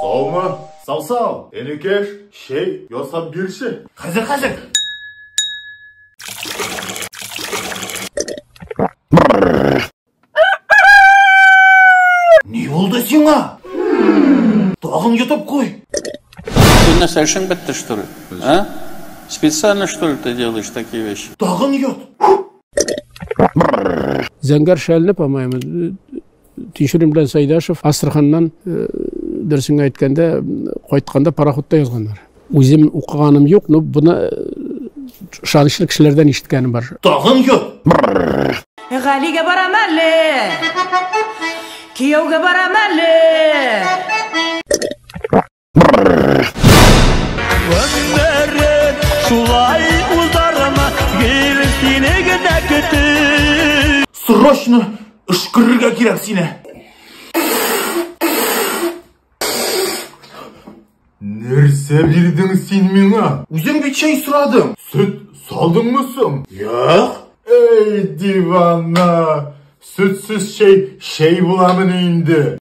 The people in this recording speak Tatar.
Саумы? Сау-сау. Энекеш, чәй ясап бирче. Хәзер, хәзер. Ни булды сиңа? Тагын йотып куй. Ты нәрсә, эшең бетте, что ли? А? Специально, что ли, ты делаешь такие вещи? Тагын йот. Зәңгәр шәлне, по-моему, Тинчурин белән Сайдашев Астраханнан, дөресен әйткәндә, кайтканда пароходта язганнар. Үзем укыганым юк, но буны ышанычлы кешеләрдән ишеткәнем бар. Тагын йот. Галигә барам әле. Кияүгә барам әле. Гомерем шулай узармы, гел сине генә көтеп. Срочно өшкерергә кирәк сине. Нәрсә бирдең син миңа? Үзең бит чәй сорадың. Сөт салдыңмы соң? Юк. Эй, дивана! Сөтсез чәй чәй буламыни инде?